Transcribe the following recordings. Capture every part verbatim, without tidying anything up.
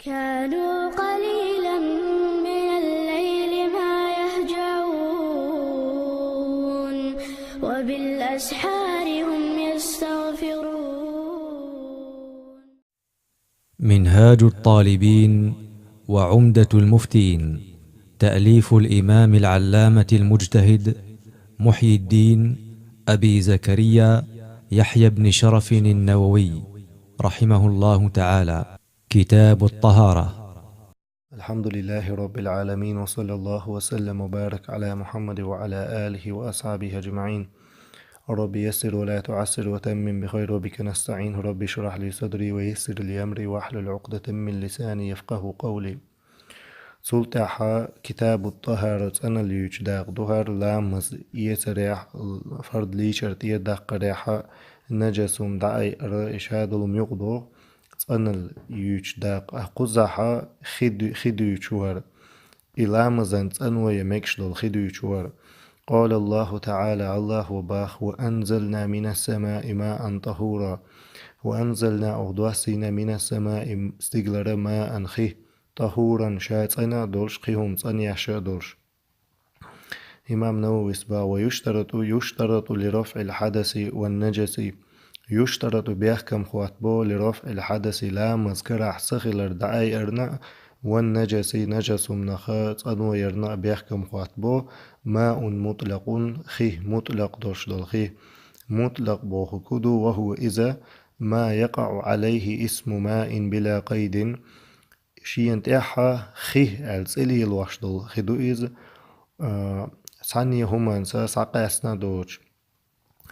كانوا قليلا من الليل ما يهجعون، وبالأسحار هم يستغفرون. منهاج الطالبين وعمدة المفتين، تأليف الإمام العلامة المجتهد محي الدين أبي زكريا يحيى بن شرف النووي، رحمه الله تعالى. كتاب الطهارة. الحمد لله رب العالمين، وصلى الله وسلم وبارك على محمد وعلى آله وأصحابه أجمعين. رب يسر ولا تعسر وتمم بخير، وبك نستعين. رب اشرح لي صدري ويسر لي أمري واحلل عقدة من لساني يفقه قولي. Цул тӀаьхьа Китабу ТӀахара цӀанал юьйчу дакъа ду хӀара, ламаз эцарехь, фард лийчар тӀера даккхарехьа, нажас хӀума дӀаайъара, и шадолу муьгӀ догӀу цӀанал юьйчу дакъа. А кхузахьа хи ду-, хи дуьйчу хӀара. И ламазан цӀано я мегаш долу хи дуьйчу хӀара. قال الله تعالى, Аллахо баха: وأنزلنا من السماء ماء طهورا. وأنزلنا, оха доссийна, من السماء, стигалара, маан, хи, طهورا, ша цӀена а долуш, кхин хӀума цӀанъеш а долуш. Имам Нававис баха: ويشترط, يشترط لرفع الحدث والنجس. يشترط, бехкам хоттабо, لرفع الحدث, ламаз карахь ца хилар дӀаайъарна а, والنجس, нажас хӀуманах цӀано ярна а бехкам хоттабо, ماء مطلق, хи, мутлакъ долуш долу хи. Мутлакъ бохург хӀун ду? وهو, иза, ما يقع عليه اسم ماء بلا قيد. Шена тӀехьа хи аьлла цӀе лелош долу хи ду иза, а, цхьанне хӀуманца схьакъаьстина а доцуш.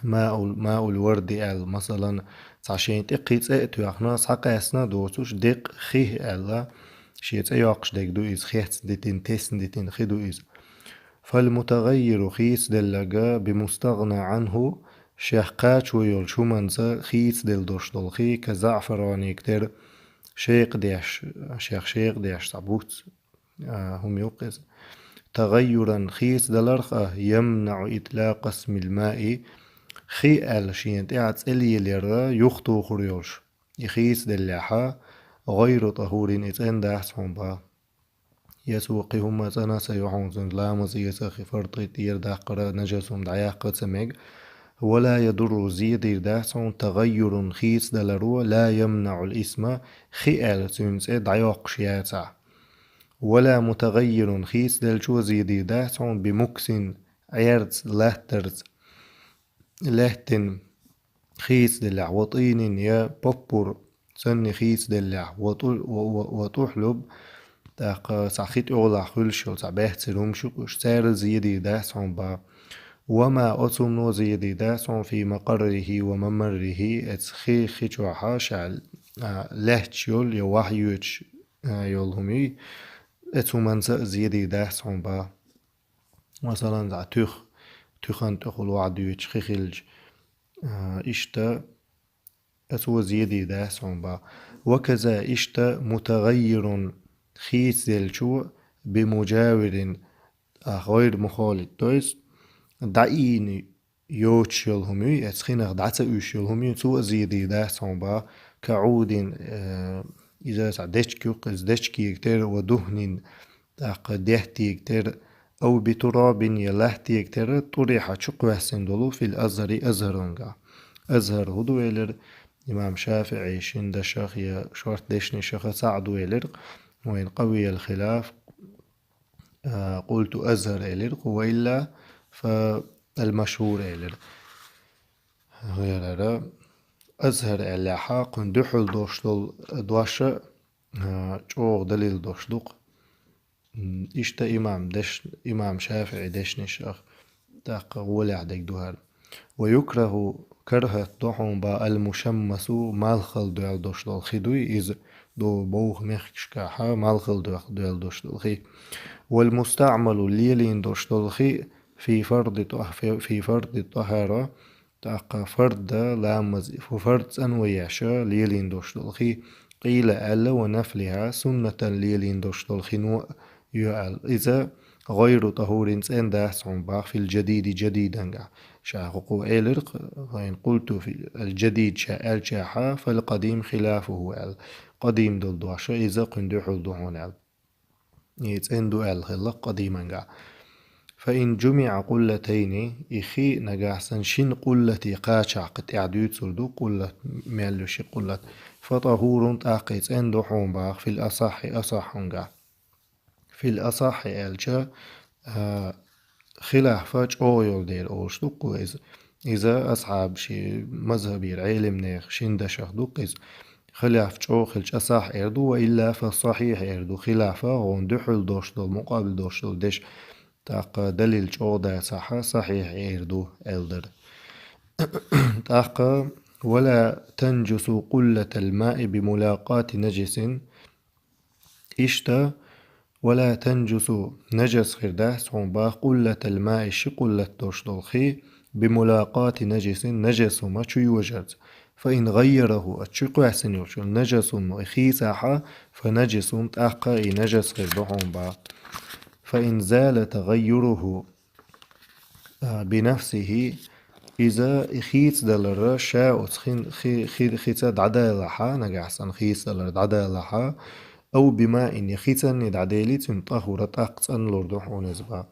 Маул, маул варди аьлла, масалан, цхьа шена тӀе кхин цӀе а тоьхна, схьакъаьстина а доцуш, деккъа хи аьлла, шен цӀе йоккхуш дерг ду иза, хецна дитина, тесна дитина хи ду иза. فالمتغير, хийцаделларг, بمستغنى عنه, шех кхачо йолчу хӀуманца хийцаделла долуш долу хи, كزعفران, тера шекъа деш, шех шекъа деш цхьа буц, а, хӀума юккъе иза. تغيرا, хийцадаларх а, يمنع إطلاق اسم الماء, хи аьлла шена тӀехь цӀе лелаяр юхатухур йолуш, и хийцаделлехьа, غير طهور, и цӀена дац хьуна баха. Я цо кхин хӀумма цӀана а ца ю хьуна, цуьнан ламаз эца а, хи фард тӀера даккхар а, нажас хӀума дӀаяккха а ца мега. ولا يضر, зе дийр дац хьуна, تغير, хийцадаларо, لا يمنع الاسم, хи аьлла цуьнан цӀе дӀайоккхуш яцахь. ولا متغير, хийцаделлачо зе дийр дац хьуна, بمكث, Ӏерца, латтарца, лаьттина хийцаделлехь, وطين, я поппур санна хийцаделлехь, وطو-, و-, و-, وطحلب, тӀаккха цхьа хи тӀехулахь хуьлуш йолу цхьа баьццара хӀумаш ю-кх уьш, цара зе дийр дац хьуна баха. وما, оцу хӀумано зе дийр дац хьуна, في مقره وممره, эцу хи, хи чохьа ша, а, лаьтташ йолу я ваха йоьдуш, а, йолу хӀума юй, эцу хӀуманца а зе дийр дац хьуна баха. Масалан, цхьа туьх, туьхан тӀехула ваха доьдуш хи хилча, а, иштта, эцо зе дийр дац хьуна баха. وكذا, иштта, متغير, хийцаделлачо, بمجاور, а, غير مخالط, то есть дӀаийна йоцуш йолу хӀума юй, эцу хинах дӀа ца уьйш йолу хӀума юй, цо а зе дийр дац хьуна баха. كعود, э, иза цхьа дечка ю-кх, иза дечкега тера, ودهن, тӀаккха деттега тера, أو بتراب, я латтега тера, طرح, чукхоьссина долу, في الأزهر, Азхарангахь. Азхар хӀун ду элира имам ШафиӀи шина дашах я шорта дешнашах цхьаъ ду элира, وإن قوي الخلاف, а, قلت أزهر элира кху, وإلا فالمشهور элира. ГӀерара Азхар аьллехьа, кхуьнан дуьхьал долуш долу дош а, а, чӀогӀа далил долуш ду-кх. М, иштта имам деш-, имам ШафиӀи дешнашах тӀаккха гӀолехь дерг ду хӀара. ويكره, карахӀат до хьуна баха, المشمس, малхалла доьлла долуш долу хи дуй иза, до бовха мехкашкахьа малхалла доьлла, доьлла долуш долу хи. والمستعمل, лелийна долуш долу хи, في فرض الط-, في, في فرض الطهارة, тӀаккха фарда, ламаз, фу фард цӀанван еш а лелийна долуш долу хи, قيل, аьлла, ونفلها, суннатан лелийна долуш долу хино а ю аьлла. Иза غير طهور, цӀена дац хьуна баха, في الجديد, джадидангахь. Ша хӀокхо элира-кх, وإن قلت في الجديد, ша аьллачохьа, فالقديم خلافه аьлла. къадим долу дош, иза кхуьнан дуьхьал ду хьуна аьлла. И цӀена ду аьлла хилла къадимангахь. فإن جمع قلتين, и хи нагахь санна шин къуллате кхачахь кхин тӀаьхьа дуьйцур ду, къуллат мел ю ши къуллат. فطهور, тӀаккха и цӀена ду хьуна боху, في الأصح, асахьунгахь. في الأصح аьлча, а, хилаф чӀогӀа йолу дела олуш ду-кх иза. Иза асхьаб ши мазхабера Ӏелимнех шина дашах ду-кх иза. Хилаф чӀогӀа хилча асахь эр ду, وإلا فالصحيح эр ду. Хилаф гӀуна дуьхьал дош долу, мукъабил дош долу деш, тӀаккха далил чӀогӀа дацахь, сахьихь эр ду аьлла дара. ТӀаккха: ولا تنجس قلة الماء بملاقاة نجس. Иштта, ولا تنجس, нажас хир дац хьуна боху, قلة الماء, ши къуллат долуш долу хи, بملاقاة نجس, нажас хӀума чу йожарца. فإن غيره, а чу кхоьссина йолчу нажас хӀума и хийцахь, فنجس, тӀаккха и нажас хир ду хьуна боху. فإن زال تغيره, а, بنفسه, иза и хийцадалар ша оцу хин-, хи-, хи-, хица дӀадалахь, нагахь санна хийцадалар дӀадалахь, أو بماء, я хицанний дӀаделий цуьнан, طهر, тӀаккха цӀанлур ду хьуна иза боху.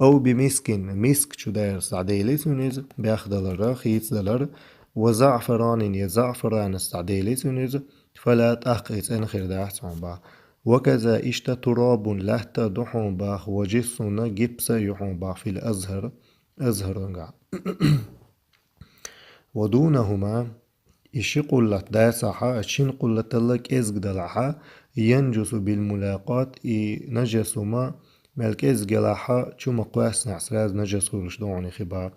أو بمسك, миск чу дарца дӀаделий цуьнан иза, бехдалар, хийцадалар, وزعفران, я заӀфаранца дӀаделий цуьнан иза, فلا, тӀаккха и цӀена хир дац хьуна боху. وكذا, иштта, تراب, латта а ду хьуна боху, وجص, гипс а ю хьуна боху, في الأزهر, азхьарангахь. ودونهما, и ши къуллат дацахь, а шин къуллаталла кӀезиг далахь, ينجس بالملاقاة, и нажас хӀума мел кӀезиг ялахь, чу ма кхоьссинехь, сразу нажас хуьлуш ду хьуна и хи боху.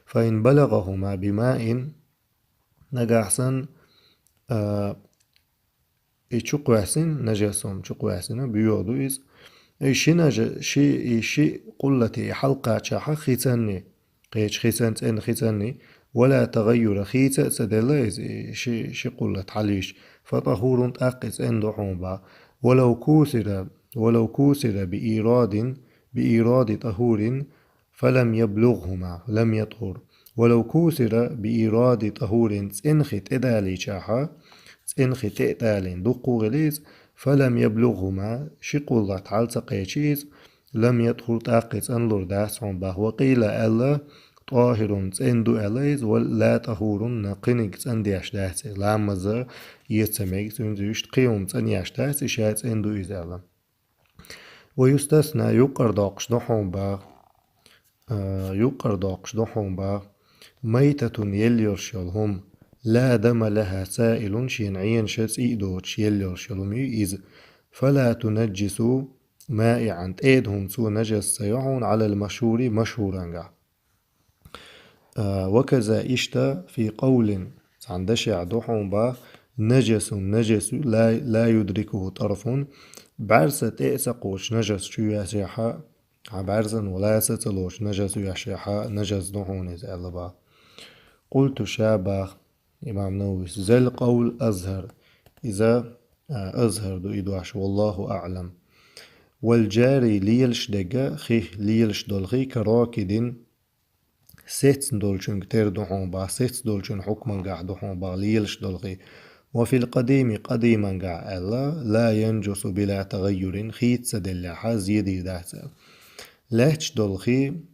فإن بلغهما بماء, нагахь санна, а, и чу кхоьссина, нажас хӀума чу кхоьссина, боьха ду иза. И ши нажа-, ши, и ши къуллате и хьалакхачахь хицанний, кхечу хицан-, цӀена хицанний, ولا تغير, хийца а ца делла иза, и ши, ши къуллат хьалайисча, فطهور, тӀаккха и цӀена ду хьуна боху. ولو كوثر, ولو كوثر بإيراد, بإيراد طهور, فلم يبلغهما, لم يطهر. ولو كوثر بإيراد طهور, цӀена хи тӀедалийчахь, цӀена хи тӀе а далийна дуккха а хили иза, فلم يبلغهما, ши къуллат хьала ца кхечи иза, لم يطهر, тӀаккха и цӀанлур дац хьуна боху. وقيل, аьлла, طاهر, цӀена ду аьлла иза, ولا طهور, кхиниг цӀандеш дац иза, ламаз а эца мега цуьнца, иштта кхин хӀума цӀанъеш дац, и ша цӀена ду иза аьлла. ويستثنى, юккъара доккхуш ду хьуна боху, а, юккъара доккхуш ду хьуна боху, ميتة, елла йолуш йолу хӀума, لا دم لها سائل, шена Ӏенаша цӀий а доцуш елла йолуш йолу хӀума ю иза, فلا تنجس مائعا, тӀеда хӀума цо нажас ца йо хьуна, على المشهور, машхурангахь. А, وكذا, иштта, في قول, цхьана дашехь ду хьуна боху, نجس, нажас ю, لا, لا يدركه طرف, бӀаьрса тӀе а ца кхочу нажас чу йоьшехь, хьан бӀаьрзан валаса а ца лоцу нажас йоьшехь, нажас ду хьуна иза аьлла боху. قلت, ша боху, имам Нававис: ذا القول أظهر. Иза, а, азхьар ду и дош, والله أعلم. والجاري, лелаш дерг, хи, лелаш долу хи, كراكد, сецна долчуьнга тера ду хьуна боху, сецна долчун хьукмангахь ду хьуна боху лелаш долу хи. وفي القديم, къадимангахь аьлла, لا ينجس بلا تغير, хийца ца деллехь, зен дийр дац аьлла. Лаьтташ долу хи,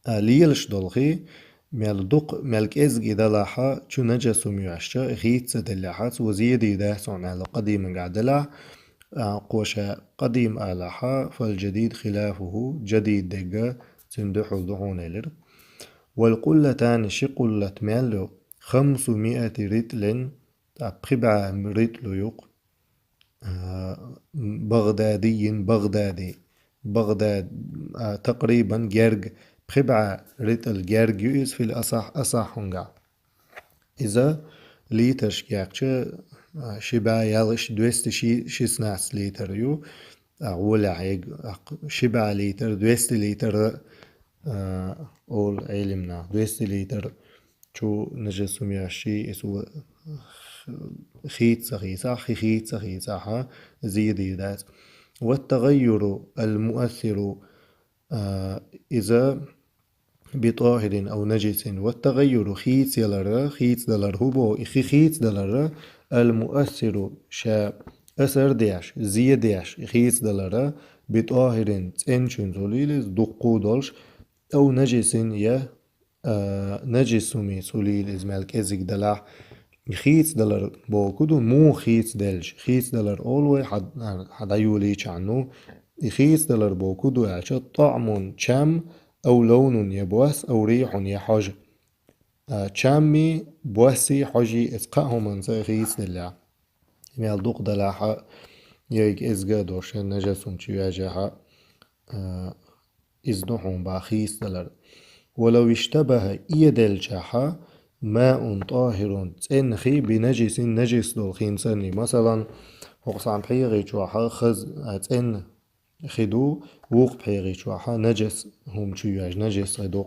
а, лелаш долу хи, мел дукха, мел кӀезга и далахь, чу нажас хӀума йоьшча, хийца ца деллехь, цо зен дийр дац хьуна аьлла, къадимангахь делахь, а, кхо ша къадим алахь, فالجديد خلافه, жадид дерг цуьнан дуьхьал ду хьуна элира. والقلتان, ши къуллат мел ю, خمسمائة رطل, тӀаккха пхи бӀе ритӀл ю-кх, а, بغدادي, Багдади, Багдад, а, تقريبا герга, пхи бӀе ритӀл герга ю иза, في الأصح, асахьунгахь. Иза литрашка яьккхича, а, ши бӀе ялх, двести ши-, шестнадцать литр ю. А, гӀолехь, а, ши бӀе литр, двести литр, а, олу Ӏелимнаха, двести литр чу нажас хӀума йоьшча, иза хийца ца хийцахь, хи хийца ца хийцахь, зен дийр дац. والتغير المؤثر, а, иза بطاهر أو نجس. والتغير, хийца ялар, хийца далар хӀун боху, и хи хийца далар, Ал-муассиру, ша асар деш, зе деш, хийцадалара, би тӀахӀирин, цӀенчуьнца хӀу лийла иза, дуккха долуш, ау нажисин я, а, нажис хӀумица хӀу лийла иза мел кӀезиг далахь. Хийцадалар боху ду, муха хийцаделча, хийцадалар олу вай хьан, хьан дӀайолийчахьана. И хийцадалар боху ду аьлча, тӀаӀмун, чам, ау лавнун я бос, ау рихьун я хьожа. А, чамми, босси, хьожи, эца кхаа хӀуманца хийцаделлехь. Мел дукха далахьа, я и кӀезга а долуш, я нажас хӀума чу йоьжахьа, а, иза ду хьуна боху хийцадалар. Валав иштабахьа, иэделчахьа, маун тӀахӀирун, цӀена хи, би нажисин, нажис долу хин санна. Масалан, хӀокху цхьана пхьегӀи чохьа хаза, а, цӀена хи ду, вукху пхьегӀи чохьа нажас хӀума чу йоьжа, нажас хи ду.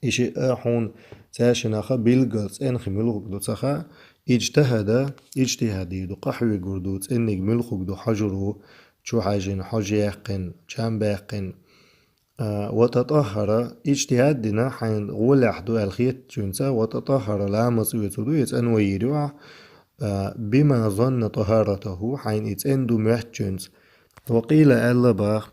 И шиъ а хьуна цаьршинахь билггал цӀена хи муьлхарг ду ца хаьа, иджтахьада, иджтихьад дийр ду, къахьоьгур ду, цӀенниг муьлхарг ду хьожур ву, чу хьаьжжина, хьожа яьккхина, чам баьккхина. А, ва татӀаххьара, иджтихьад дина, хьайна гӀолехь ду аьлла хетачуьнца, ва татӀаххьара, ламаз оьцур ду, и цӀанвайийр ю ахь, а, бима занна тӀахӀаратахӀу, хьайна и цӀена ду моьттучуьнца. Ва къийла аьлла боху,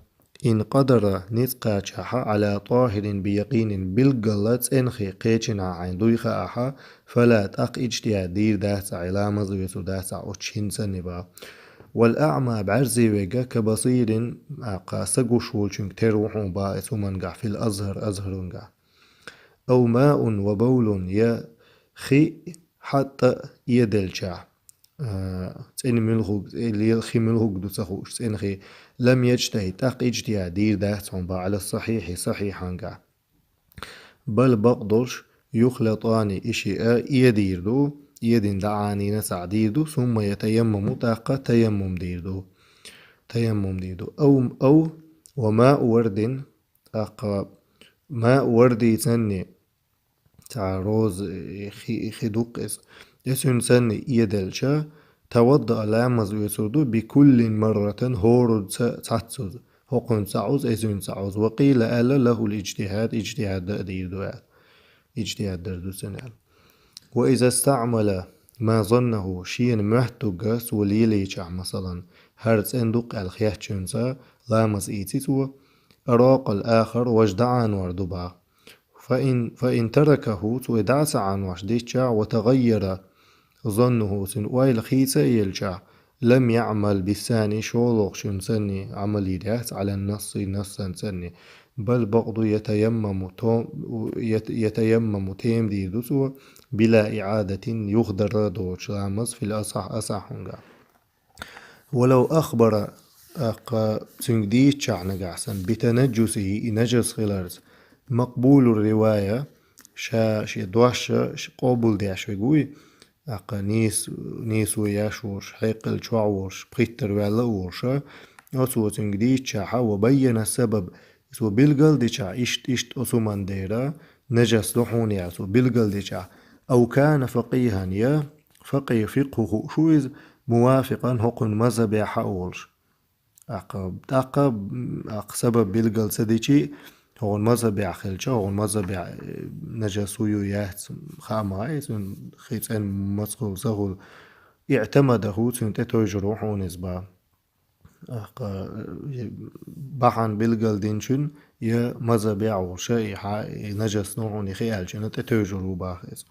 ин къадара, ницкъ кхачахьа, Ӏала тӀахӀирин би якъинин, билггала цӀена хи кхечанхьа хьайна дуй хаахьа, фала, тӀаккха иджтихьад дийр дац ахь, и ламаз оьцур дац ахь оцу хин санна боху. Вал аӀма, бӀаьрзе верг, ка басирин, аккха, са гуш волчуьнга тера ву хьуна боху, и цу хӀумангахь, фил азхӀар, азхӀарунгахь. Ау маун ва бавлун, я хи, хьатта а, иэделчахь, а, цӀена муьлхарг, цӀе-, ле-, хи муьлхарг ду ца хууш, цӀена хи, лам яджтахӀид, тӀаккха иджтихьад дийр дац хьуна боху, Ӏала сахьихьи, сахьихьангахь. Бал, бакъдолуш, юхлатӀани, и шиъ а иэдийр ду, иэдина дӀаӀанийна цхьаъ дийр ду, сумма ятаяммаму, тӀаккха таяммум дийр ду. Таяммум дийр ду. Ау, ау, ва мау вардин, тӀаккха мау вардийцанни, цхьа роза, э, хи, хи дуккха иза. Эцуьнцанни иэделча, таваддаъа, ламаз оьцур ду, бикуллин марратан, хӀоруца цхьаццуза. ХӀокхуьнца цхьаъуза, эцуьнца цхьаъуза. Ва къийла аьлла, лахӀул иджтихьад, иджтихьад а дийр ду аьлла. Иджтихьад дар ду цуьнан аьлла. Ва иза стаӀмала ма заннахӀу, шена моьттург цо лелийчахь, масалан, хӀара цӀена ду-кх аьлла хеттачуьнца ламаз ийци цо, аракъал ахар, важа дӀаӀанор ду боху. Фаин, фаин таракахӀу, цо и дӀа а ца Ӏанош дитчахь, ва тагӀаййара заннухӀу, цуьнан ойла хийца а елчахь, лам яӀмал биссани, шолгӀачуьнцанни Ӏамал йийр яц, Ӏалан насси, нассанцанни. Бал, бакъду, ятаяммаму, то-, ят-, ятаяммаму, тема дийр ду цо, била иӀадатин, юхадара доцуш ламаз, фил асахь, асахьунгахь. Валав ахбара, тӀаккха цуьнга дийцчахь нагахь санна, битанаджусихӀи, и нажас хиларца, макъбулур ривая, ша шен дош ш-, къобалдеш верг вуй, тӀаккха нийс-, нийсо еш волуш, хьекъал чохь волуш, пхийттара ваьлла а волуша, оцо цуьнга дийцчахьа, ва байяна сабаб, цо билгал дичахь, иштта, иштта оцу хӀуман дера, нажас ду хьуна яц, цо билгал дичахь, ау кана факъихӀан, я факъихӀ, фикъхӀу хууш ву иза, мувафикъан, хӀокхуьнан мазхӀабехьа а волуш. ТӀаккха, тӀаккха, м, тӀаккха сабаб билгал ца дичи, хӀокхуьнан мазхӀабехь хилча, хӀокхуьнан мазхӀабехь, э, нажас вуй, яц, хаа ма хаьа, цуьнан хи цӀена мацахула, сахула. ИӀтамадахӀу, цуьнан тӀе тевжар ву хьуна иза боху. ТӀаккха, э, бахьана билгал динчун, я мазхӀабехь волуша, и хьа-, и нажас ду хьуна, и хи аьллачунна тӀе тевжар ву боху иза.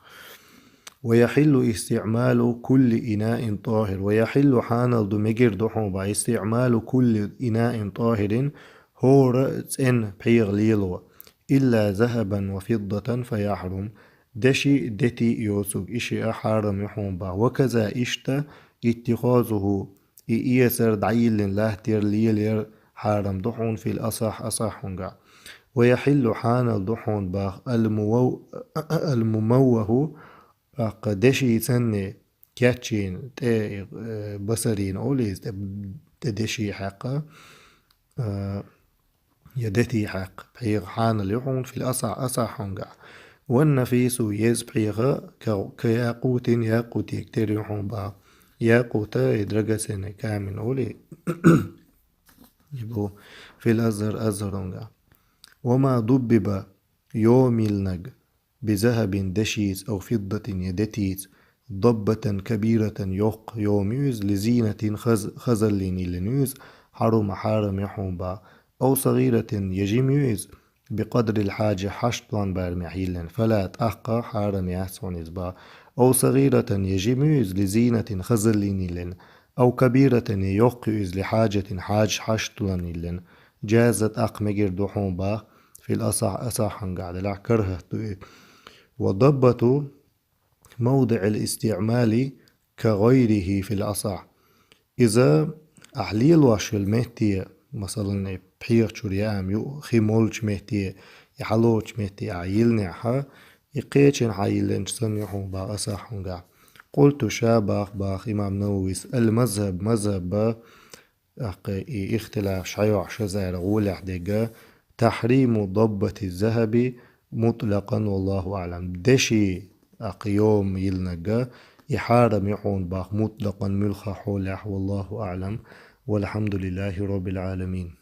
Ва яхьиллу истиӀмалу кулли инаин тӀахӀир. Ва яхьиллу, хьанал ду, мегар ду хьуна боху, истиӀмалу кулли инаин тӀахӀирин, хӀора цӀена пхьегӀа лело. Илла захӀабан ва фиддатан фа яхьрум. Деши, дети йоцург, и шиъ а хьарам ю хьуна боху. Ва каза, иштта, иттихазухӀу, и эцар, дӀайиллина латтар, лелар хьарам ду хьуна, фил асахь, асахьунгахь. Ва яхьиллу, хьанал ду хьуна боху, алмував-, алмумаввахӀу, тӀаккха дешицанни кечйина, тӀе, э, басарийна олу иза, тӀе, тӀе деши хьаькхна, э, я дети хьаькхна, пхьегӀа хьанал ю хьуна, фил асахь, асахьунгахь. Ван нафису, еза пхьегӀа, ка, ка якъутин, якъутега тера ю хьуна боху. Якъута, и драгоценный камень олу и, и бу, фил азхӀар, азхӀарунгахь. Ва ма дуббиба, йомийлинарг, би захӀабин, дешица, ав фиддатин, я детица, ضبة كبيرة, йоккха йома я из, لزينة, хаз-, хазаллина йиллина я из, حرم, хьарам я хьона бах, أو صغيرة, е жима я из, بقدر الحاجة, хьаштдолча барамехь йиллина, فلا, тӀаккха хьарам яц хьона из бах, أو صغيرة, е жима я из, لزينة, хазаллина йиллина, أو كبيرة, е йоккха я из, لحاجة, хьаджа хьаштдолча йиллина, جاز, тӀаккха мегар ду хьона бах, في الأصح, асахьангахь делахь, карахӀат ду и. والضبة موضع الاستعمال كغيره في الأصح. Иза ахь лелош йолу метте, масалан, и пхьегӀа чуьра яам ю, хи молчу метте, и хьалочу метте ахь йиллинехь, и кхечанхьа йиллинчу санна ю хьуна бах асахьангахь. قلت, ша бах, бах имам Нававис, المذهب, мазхӀаб, тӀаккха и ихтилаф шайохь шазара гӀолехь дерг, تحريم ضبة الذهب مطلقا والله أعلم. Деши, тӀаккха йома йиллинарг, и хьарам ю хьуна бах مطلقا, муьлхха хьолехь, والله أعلم. والحمد لله رب العالمين.